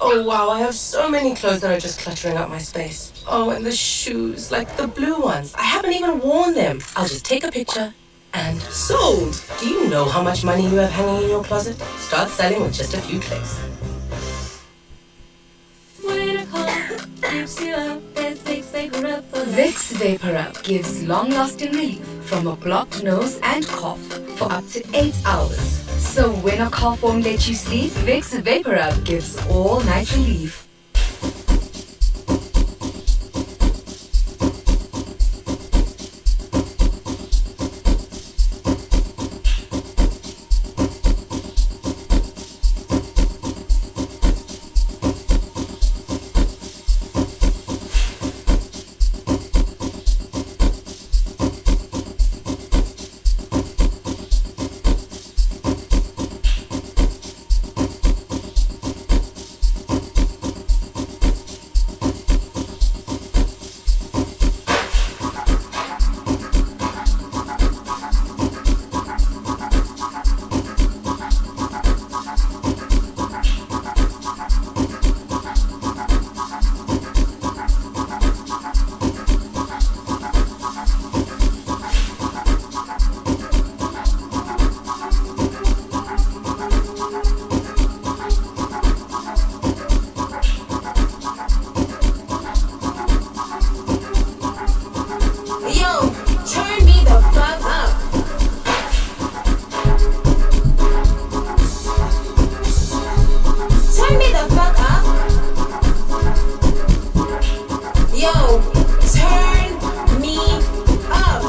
Oh wow, I have so many clothes that are just cluttering up my space. Oh, and the shoes, like the blue ones. I haven't even worn them. I'll just take a picture and sold! Do you know how much money you have hanging in your closet? Start selling with just a few clicks. When a cough keeps you up, there's Vicks VapoRub for that. Vicks VapoRub gives long-lasting relief from a blocked nose and cough for up to 8 hours. So when a cough won't let you sleep, Vicks VapoRub gives all-night relief. Yo, turn me the fuck up. Turn me the fuck up. Yo, turn me up.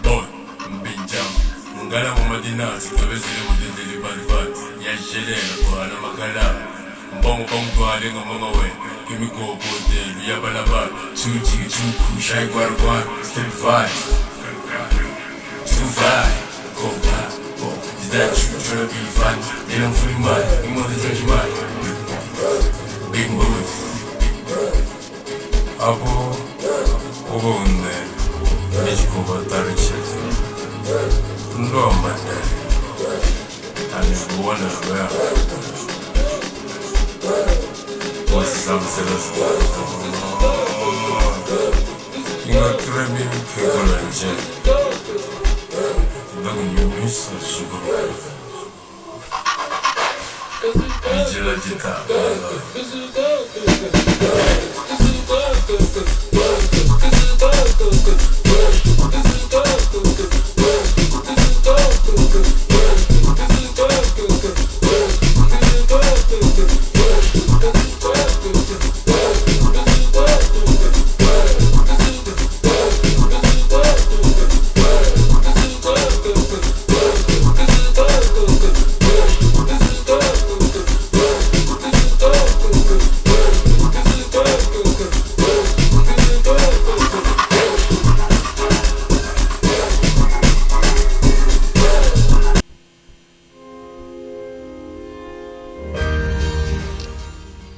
Boy, mbinjama ngala ngomadinasi gqibezele ngudendele ibantwana yashelela gcwala amakhalaba mbongo bangigcwale ngamanga wena imigobhodelo yabalabala two G two shayi kwarikwari step five 2 5 go go. Is that you tryna be fine? They don't feel mine imali zenje imali big moves apho ube nṋe ndi tshi khou vha ṱalutshedza ndo amba ndari a ni zwi wana zwo wa hlamusela zwiṱuku i nga kiremi mphekelo nje va ku nyumisa siku ro.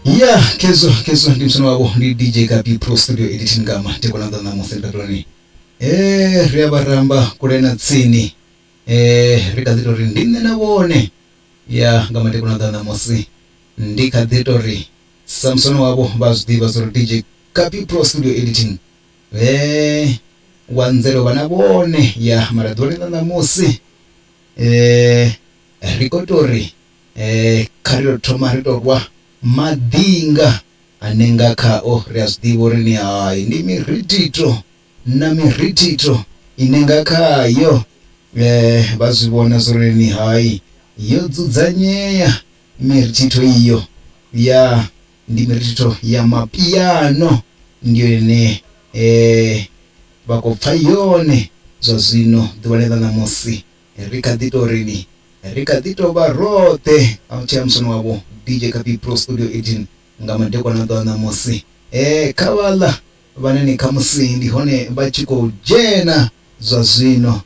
Ya kezo kezo ndi msono wabo ndi DJ Kapi Pro Studio Editing ngama tekonanda na mosendratoni ri a vharamba kule na tsini ri kha ḓi tori ndi nṋe na vhone ya nga madekonanda ṋamusi ndi kha ḓi tori Samson wavho vha zwi ḓivha zwa uri DJ Kapi Pro Studio Editing wa nzelo vha na vhone ya mara ḓuvha ḽi ḽa ṋamusi ri khou tori kha ri tou thoma ri tou rwa maḓinga ane nga khao ri a zwi ḓivha uri ni hai ndi mirithito na mirithito ine nga khayo vha zwi vhona zwa uri ni hai yo dzudzanyea mirithito iyo ya ndi mirithito ya mapiano ndi yone ine vha khou pfa yone zwa zwino ḓuvha ḽi ḽa ṋamusi ri kha ḓi tou ri ni ri kha ḓi tou vha roṱhe a musono wavho DJ Kapi Pro Studio 18 nga madekwana ḓo ṋamusi kha vhaḽa vhane ni khamusi ndi hone vha tshi khou dzhena zwa zwino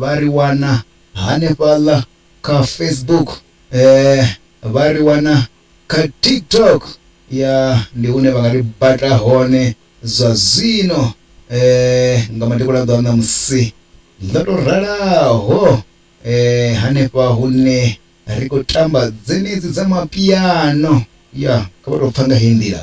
vha ri wana hanefhaḽa kha Facebook vha ri wana kha TikTok ya ndi hune vha nga ri bata hone zwa zwino nga madekwana ḓo ṋamusi ḽo tou ralaho hanefha hune ri khou tamba dzenedzi dza mapiano ya kha vha tou pfa nga heyi nḓila.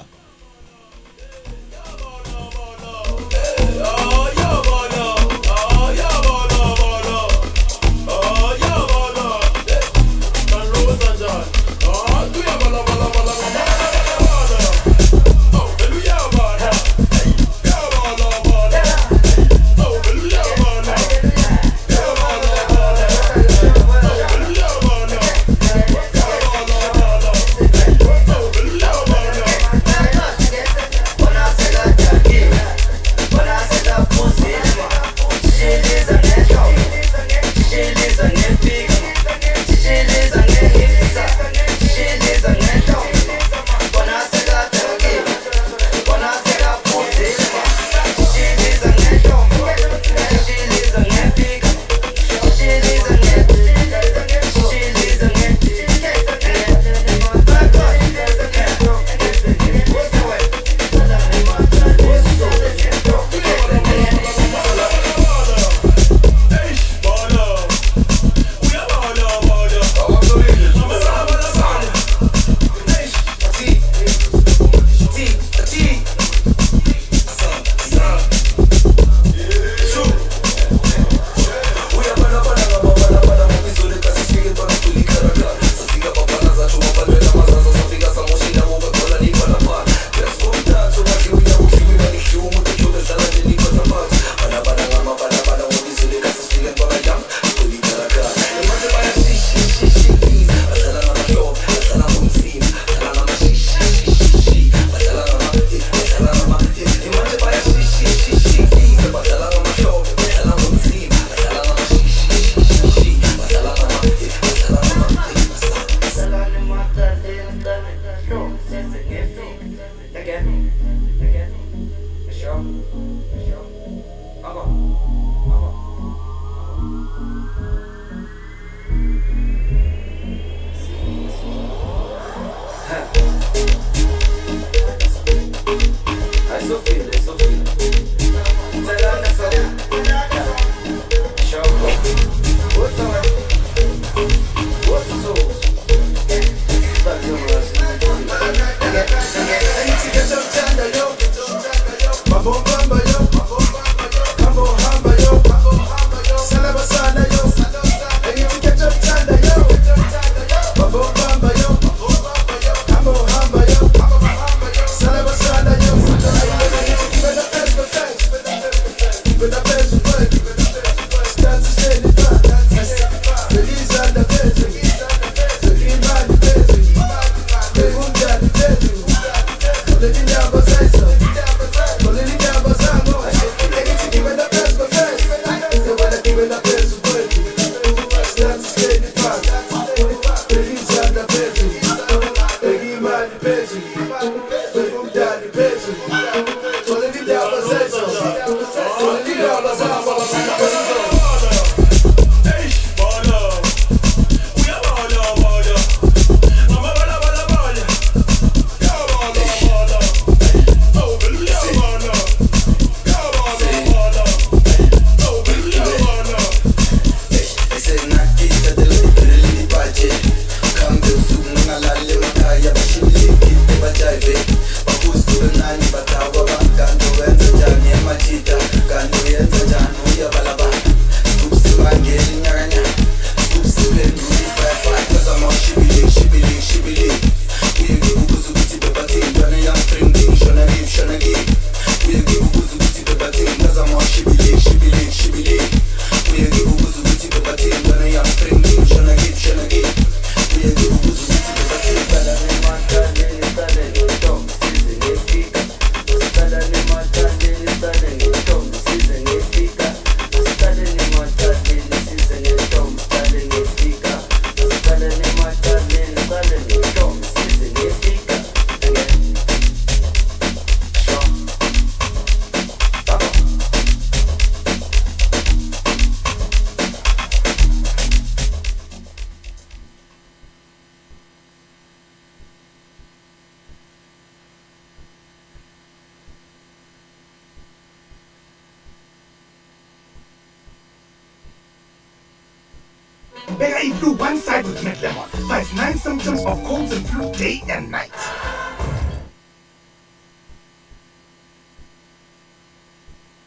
Bega Flu one side with Mint Lemon fights 9 symptoms of colds and flu day and night.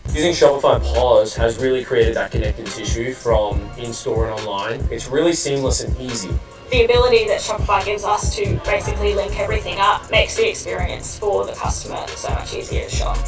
Using Shopify POS has really created that connected tissue from in-store and online. It's really seamless and easy. The ability that Shopify gives us to basically link everything up makes the experience for the customer so much easier to shop.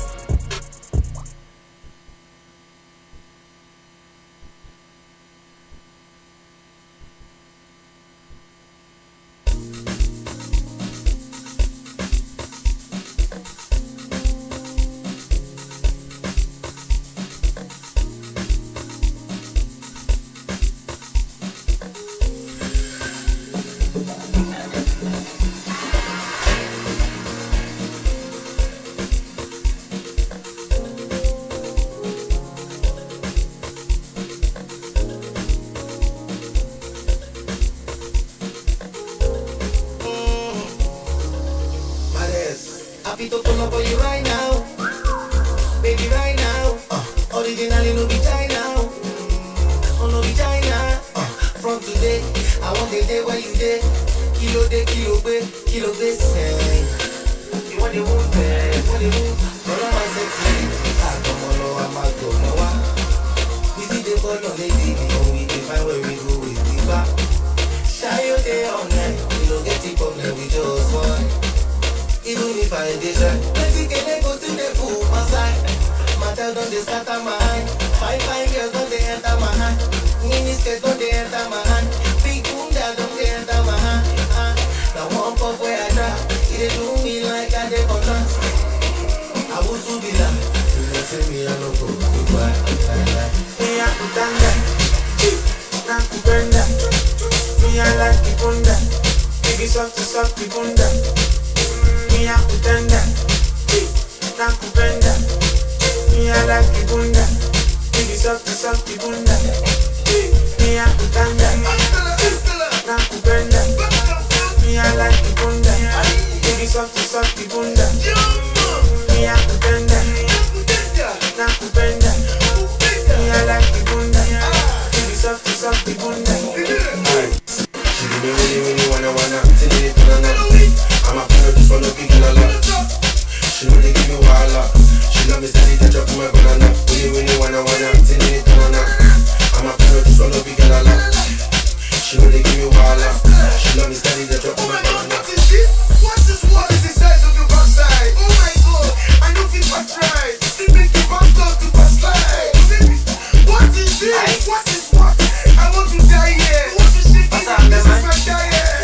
I to pull up on you right now, baby, right now. Originally no be China, oh no be China. From today, I want the day where you day. Kilo day, kilo be, kilo be. You want the moon, want the moon. Follow my sexy, I come on, I'm a go no. We see the ball on lady, oh we define where we go with the bar. Shy your day all night, we don't get it problem, we just want. Even if I dey shy, plenty kele go still dey full my side. Matter don dey scatter my eye. Fine fine girls don dey enter my hand. Mini skirt don dey enter my hand. Big bunda don dey enter my hand. Now one pop where I drop, e dey do me like I dey for trance. Awusu bila, you know say me I no go be quiet. Me I kutanda, nakupenda. Me I like the bunda, biggie soft soft the bunda. Me a kutenda, nakupenda. Me I like the bunda, biggie soft soft the bunda. Me a kutenda, nakupenda. Me I like the bunda, biggie soft soft the bunda. Me a kutenda, nakupenda. Me I like the bunda, biggie soft soft the bunda. She give me really really wanna wanna, till it banana. I'm a pilot, just wanna be gonna love. She really give me wahala. She love me steady, touch up my banana. Willy willy wanna wanna, till it banana. I'm a pilot, just wanna be gonna love. She really give me wahala. She love me steady, touch up my banana. What is this? What is what is the size of your backside? Oh my god, I know if I try, they make the back up to pass slide. What is this? What is what? I want to die here. What is shaking? This is my diet.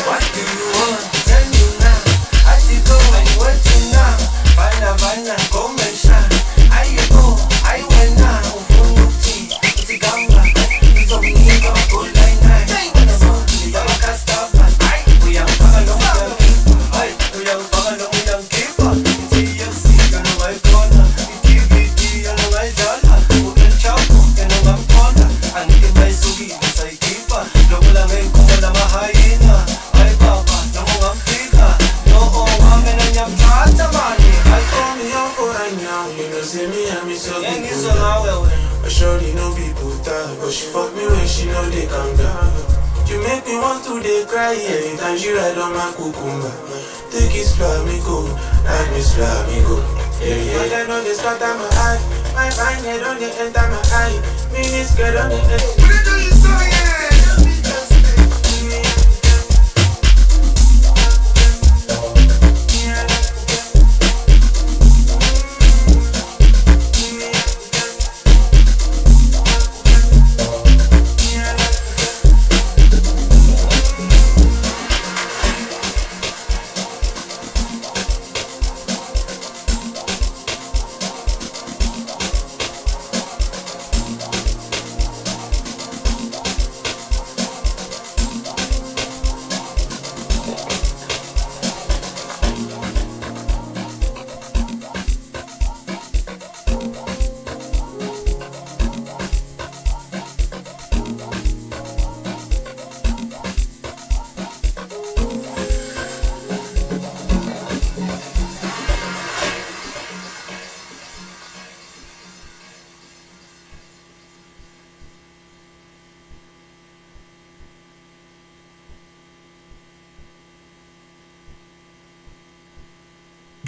What do you want? Tell me now. I see go and what you now. Fana fana, come and shine. I go, I went now. Ufunuti, utigamba. Nizomnika, kulai nai. Shorty no be puta, but she fuck me when she know they calm down. You make me want to dey cry anytime she ride on my cucumber. Take it flamenco, like me flamenco. Yeah, yeah. But I know they scatter my eye, my fine head on they enter my eye, mini skirt on the enter.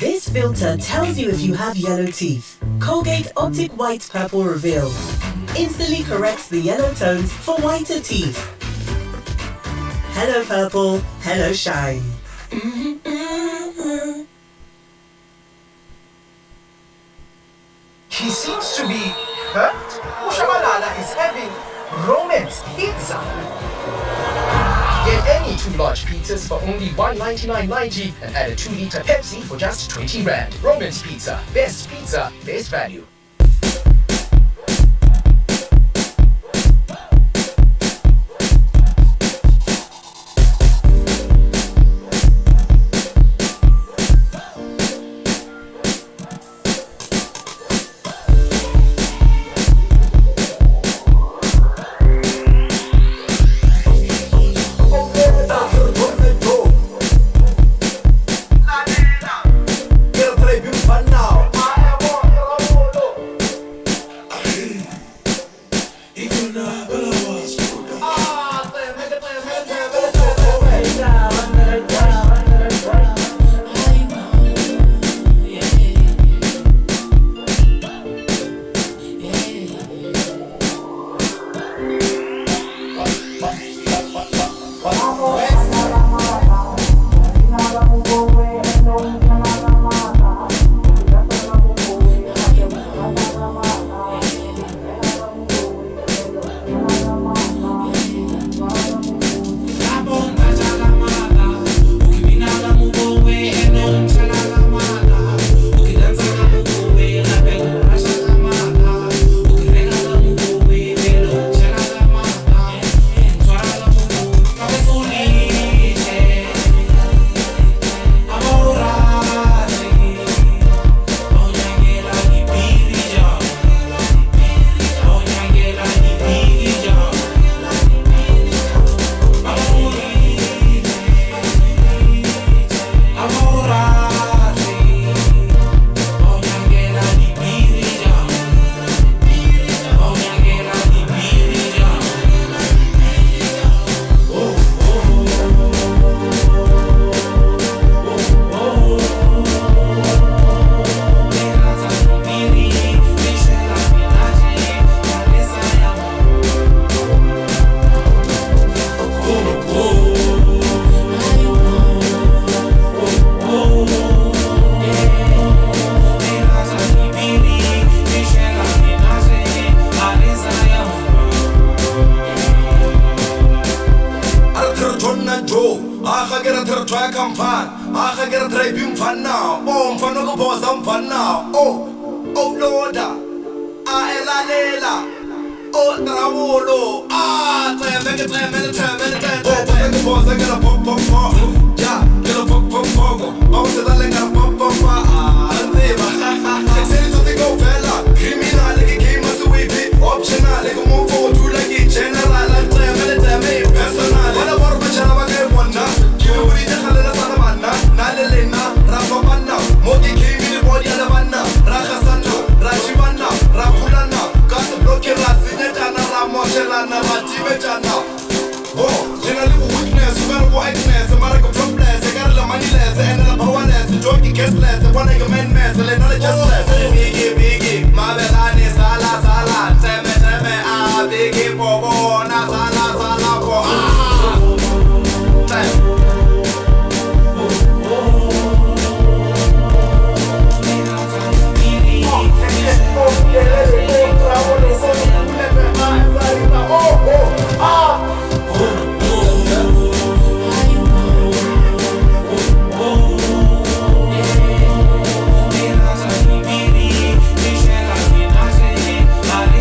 This filter tells you if you have yellow teeth. Colgate Optic White Purple Reveal instantly corrects the yellow tones for whiter teeth. Hello purple, hello shine. He seems to be hurt. Ushabalala is having Romance Pizza. Get any two large pizzas for only 199.90 and add a 2-liter Pepsi for just 20 rand. Romance Pizza, best pizza, best value.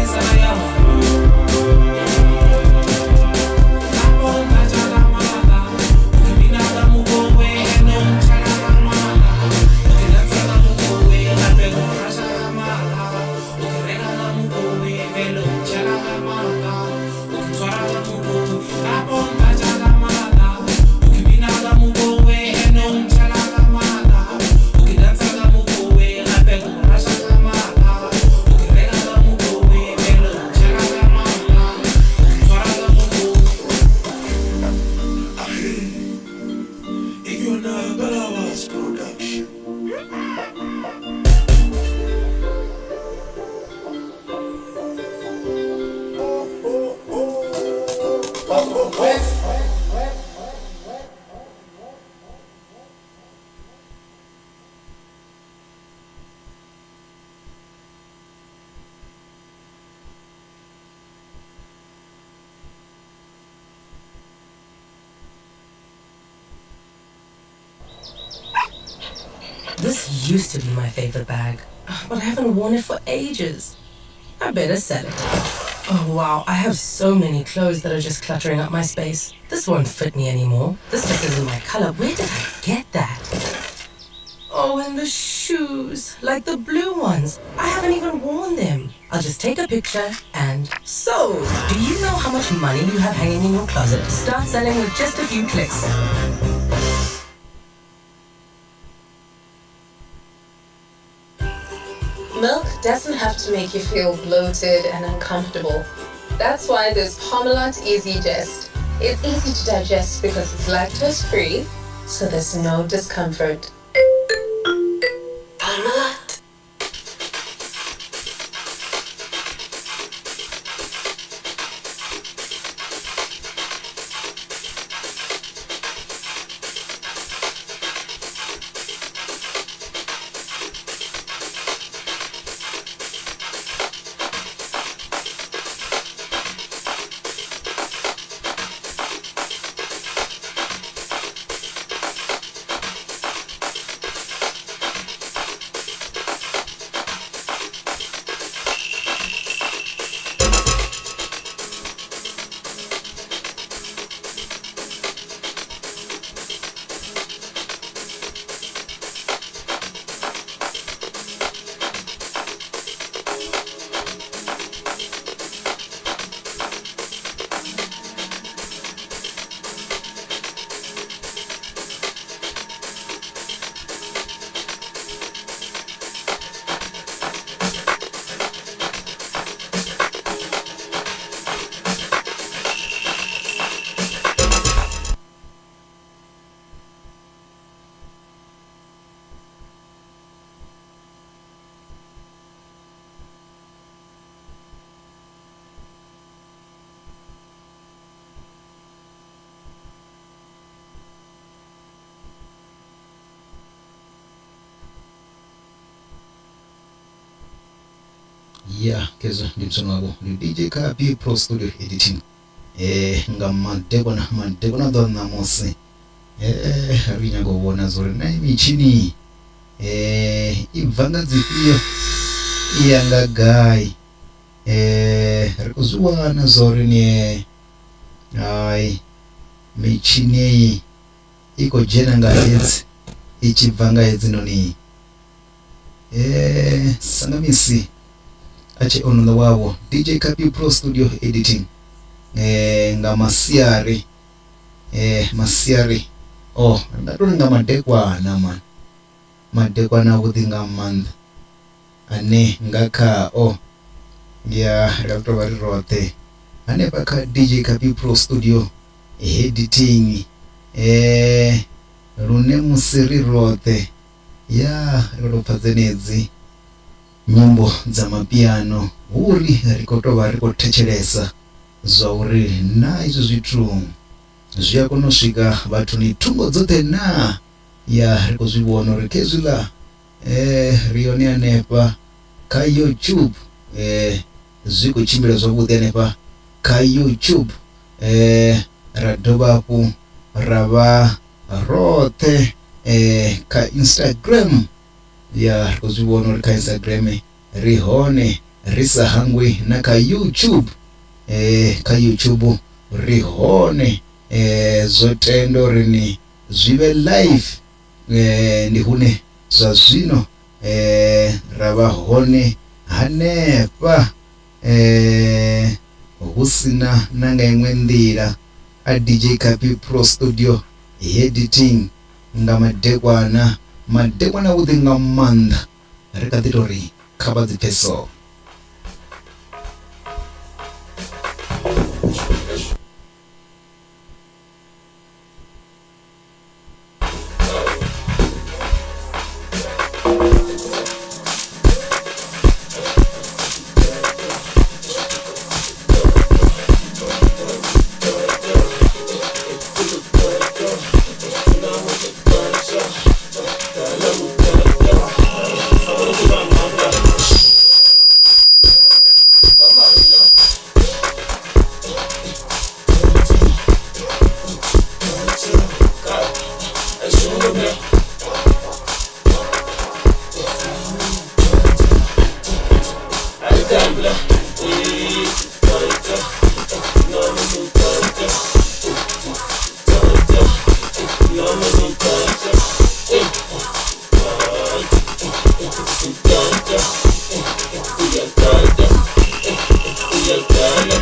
Inside. This used to be my favorite bag, but I haven't worn it for ages. I better sell it. Oh wow, I have so many clothes that are just cluttering up my space. This won't fit me anymore. This just isn't my color. Where did I get that? Oh, and the shoes, like the blue ones. I haven't even worn them. I'll just take a picture and sold. Do you know how much money you have hanging in your closet? Start selling with just a few clicks. Milk doesn't have to make you feel bloated and uncomfortable. That's why there's Parmalat Easy Gest. It's easy to digest because it's lactose free, so there's no discomfort. Parmalat. Ya kezwo ndi msono wako ndi DJ Kapi Pro Studio Editing nga madekwana madekwana ḓo ṋamusi ri nyaga u vhona zwori na mitshini i bva nga dzifhio i ya nga gai. Ri khou zwi wana zwori ni hai mitshini eyi i khou dzhena nga hedzi i tshi bva nga hedzinoni. Sangamisi a tshe onoḽa wavho DJ Kapi Pro Studio Editing nga masiari masiari oh nda tori nga madekwana man madekwana avhuḓi nga maanḓa ane nga khao ya ri tou vha ri roṱhe hanefha kha DJ Kapi Pro Studio Editing lune musi ri roṱhe ya ri tou pfha dzenedzi nyimbo dza mapiano hu uri ri khou tou vha ri khou thetshelesa zwa uri na izwi zwithu zwi a kona u swika vhathuni thungo dzoṱhe na ya ri khou zwi vhona uri khezwiḽa ri yone hanefha kha YouTube zwi khou tshimbila zwavhuḓi hanefha kha YouTube ra dovha hafhu ra vha roṱhe kha Instagram ya ri khou zwi vhona uri kha Instagram ri hone ri sa hangwi na kha YouTube kha YouTube ri hone zwo tenda uri ni zwi vhe live ndi hune zwa zwino ra vha hone hanefha hu sina na nga iṅwe nḓila a DJ Kapi Pro Studio Editing nga madekwana madekwana avhuḓi nga maanḓa ri kha ḓi tou ri kha vha dzi pfe so. Ngiyadala.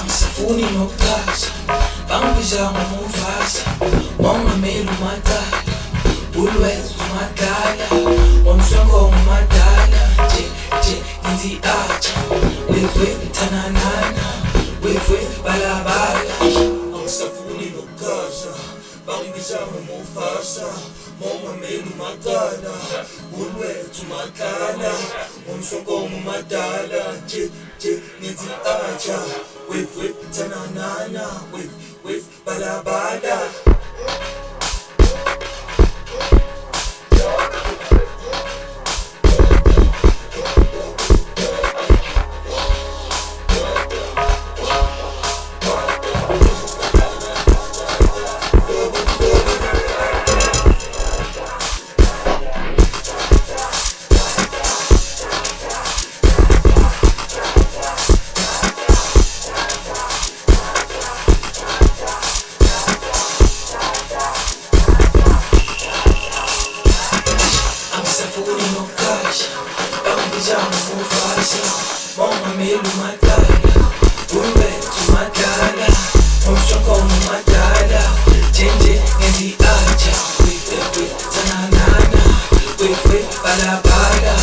Angisafuni nokuqasha, bangibiza ngoMufasa, mongameli uMadala, uLwethu uMadala, umshokomo uMadala, njenje ngenzi-aja, wif tananana, wif balabala. Angisafuni nokuqasha, bangibiza ngoMufasa, mongameli uMadala, uLwethu uMadala, umshokomo uMadala, nje ngenzi-aja, wif tananana, wif balabala. Angisafuni nokuqasha, bangibiza ngoMufasa, mongameli uMadala, uLwethu uMadala, umshokomo uMadala, nje ngenzi-aja, wif tananana, wif balabala.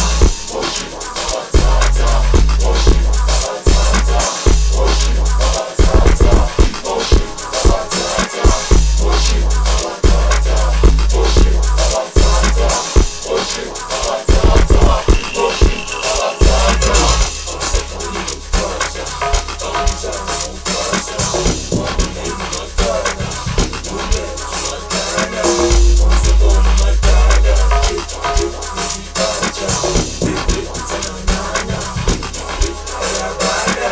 Angisafuni nokuqasha, bangibiza ngoMufasa, mongameli uMadala, uLwethu uMadala, umshokomo uMadala, njenje ngenzi-aja, wif tananana, wif balabala.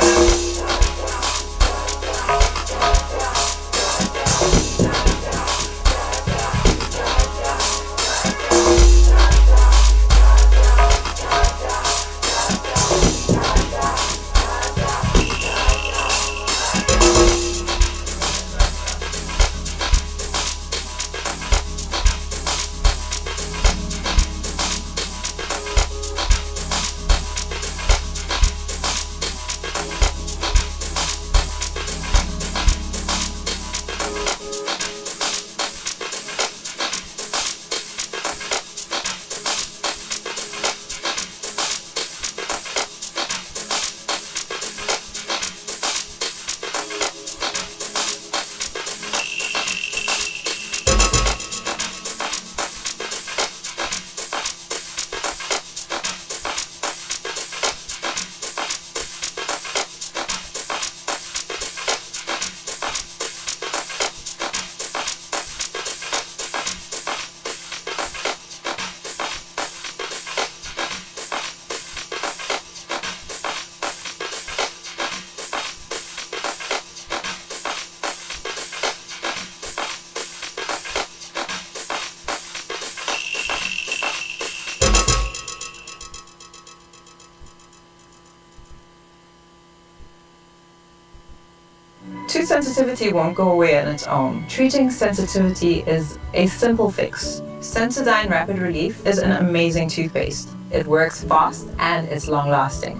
Tooth sensitivity won't go away on its own. Treating sensitivity is a simple fix. Sensodyne Rapid Relief is an amazing toothpaste. It works fast and it's long lasting.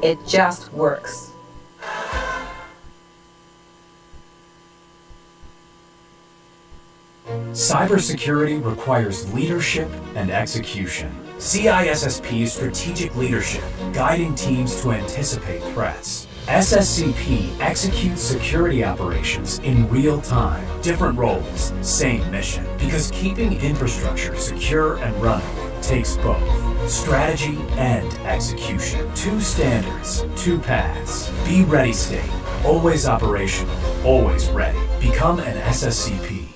It just works. Cybersecurity requires leadership and execution. CISSP's strategic leadership, guiding teams to anticipate threats. SSCP executes security operations in real time. Different roles, same mission. Because keeping infrastructure secure and running takes both strategy and execution. Two standards, two paths. Be ready state. Always operational, always ready. Become an SSCP.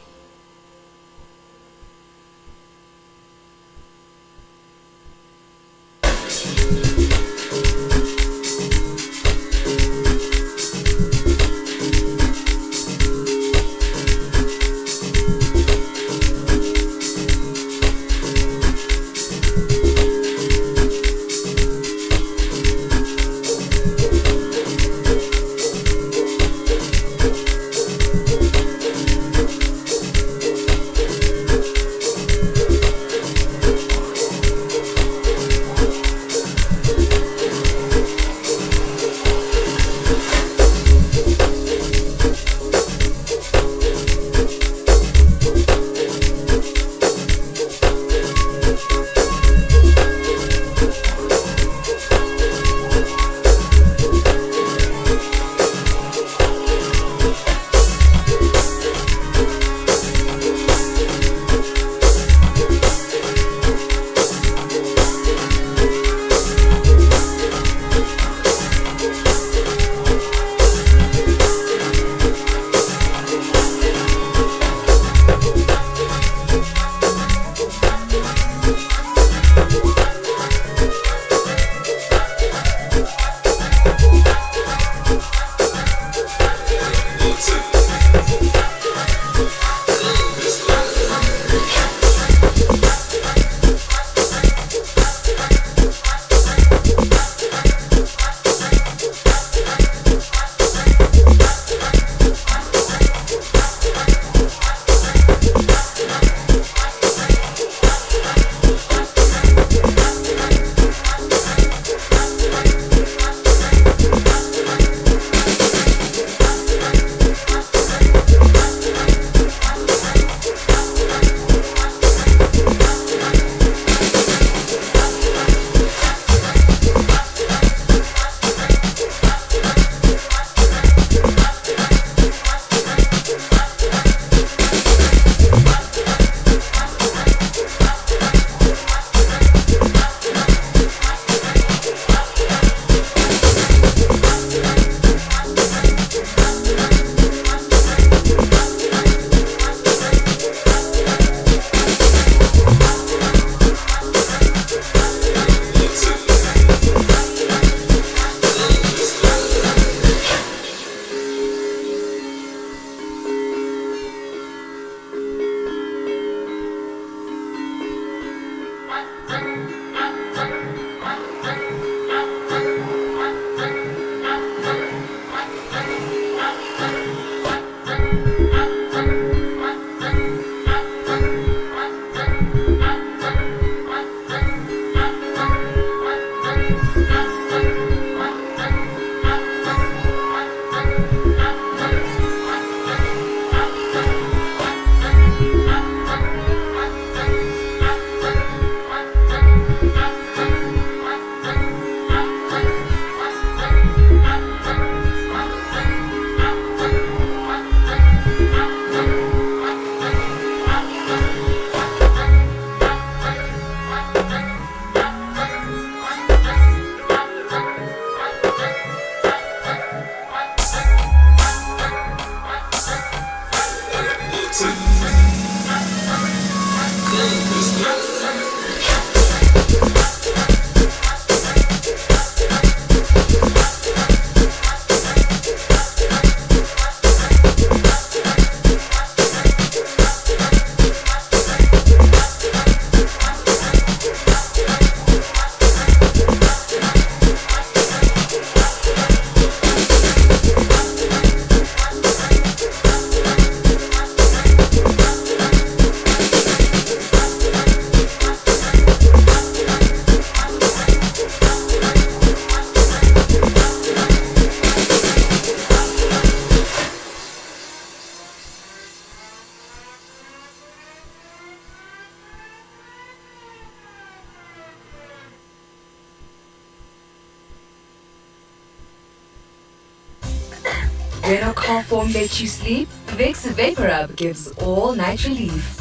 When a cough won't let you sleep, Vicks VapoRub gives all night relief.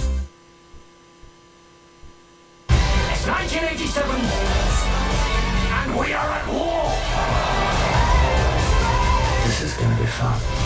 It's 1987, and we are at war. This is gonna be fun.